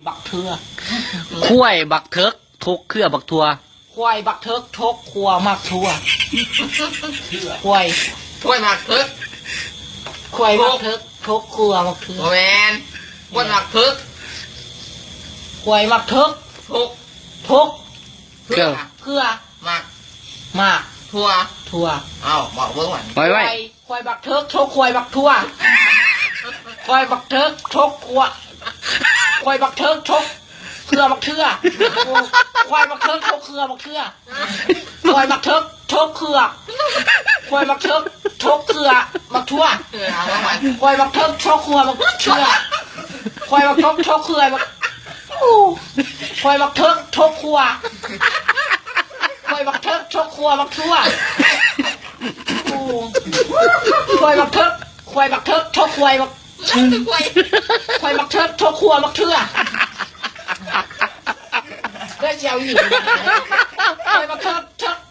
ບັກເທື່ອ. ຄວາຍບັກເຖິກ ທົກເຄືອບັກຖົ່ວ. ຄວາຍບັກເຖິກ ທົກຂົວໝາກຖົ່ວ. ຄວາຍ ຄວາຍບັກເຖິກ ຄວາຍບັກເຖິກ ທົກຂົວໝາກຖົ່ວ. ບໍ່ແມ່ນ ຄວາຍບັກເຖິກ ຄວາຍບັກເຖິກ ທົກ ທົກ ເຄືອ ເຄືອ ໝາກ ໝາກ ຖົ່ວ ຖົ່ວ. ເອົ້າ ບອກເບິ່ງວ່າ ໄວໆ ຄວາຍ ຄວາຍບັກເຖິກ ທົກຄວາຍບັກຖົ່ວ. ຄວາຍບັກເຖິກ ທົກຂົວ ຄວາຍບັກເຖິກ ທົກເຄືອບັກເທື່ອ. ຄວາຍບັກເຖິກ ທົກເຄືອບັກເທື່ອ. ຄວາຍບັກເຖິກ ທົກເຄືອ ຄວາຍບັກເຖິກ ທົກເຄືອບັກຖົ່ວ. ເອີ ເອົາ ເອົາໃໝ່. ຄວາຍບັກເຖິກ ທົກຂົວບັກເທື່ອ. ຄວາຍບັກເຖິກ ທົກເຄືອບັກ ໂອ້ ຄວາຍບັກເຖິກ ທົກຂົວ ຄວາຍບັກເຖິກ ທົກຂົວບັກຖົ່ວ. ໂອ້ ຄວາຍບັກເຖິກ ຄວາຍບັກເຖິກ ທົກຄວາຍບັກ ຄວາຍ ຄວາຍບັກເຖິກ ທົກຂົວບັກເທື່ອ. ເອີ ຊິເອົາອີ່ຫຍັງ? ຄວາຍບັກເຖິກ